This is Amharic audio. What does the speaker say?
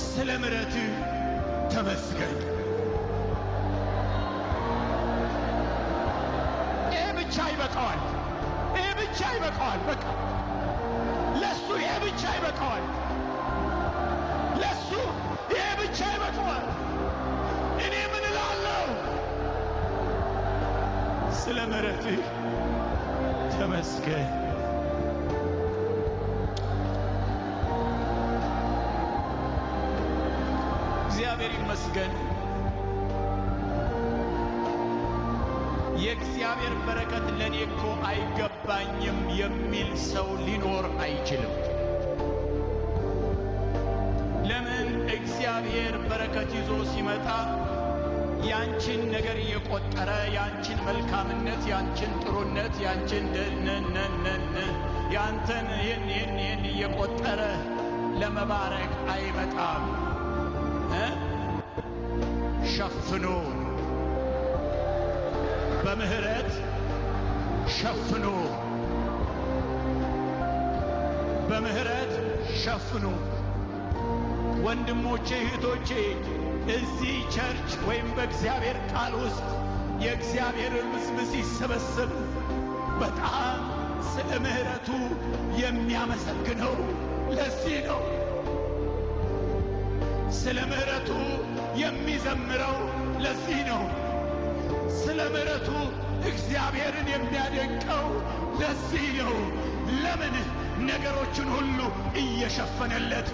ስለ ምሕረትህ ተመስገን። ይሄ ብቻ ይበቃዋል። ይሄ ብቻ ይበቃዋል። በቃ ለሱ ይሄ ብቻ ይበቃዋል። ለሱ ይሄ ብቻ ይበቃዋል። እኔ ምን እላለሁ? ስለ ምሕረትህ ተመስገን። እግዚአብሔር ይመስገን። የእግዚአብሔር በረከት ለኔ እኮ አይገባኝም የሚል ሰው ሊኖር አይችልም። ለምን? እግዚአብሔር በረከት ይዞ ሲመጣ ያንቺን ነገር እየቆጠረ፣ ያንቺን መልካምነት፣ ያንቺን ጥሩነት፣ ያንቺን ደነነነነ፣ ያንተን ይህን ይህን ይህን እየቆጠረ ለመባረክ አይመጣም እ ሸፍኖ፣ በምህረት ሸፍኖ፣ በምህረት ሸፍኖ። ወንድሞቼ፣ እህቶቼ፣ እዚህ church ወይም በእግዚአብሔር ቃል ውስጥ የእግዚአብሔር ሕዝብ ሲሰበሰብ በጣም ስለ ምህረቱ የሚያመሰግነው ለዚህ ነው። ስለ ምህረቱ የሚዘምረው ለዚህ ነው። ስለ ምህረቱ እግዚአብሔርን የሚያደንቀው ለዚህ ነው። ለምን? ነገሮችን ሁሉ እየሸፈነለት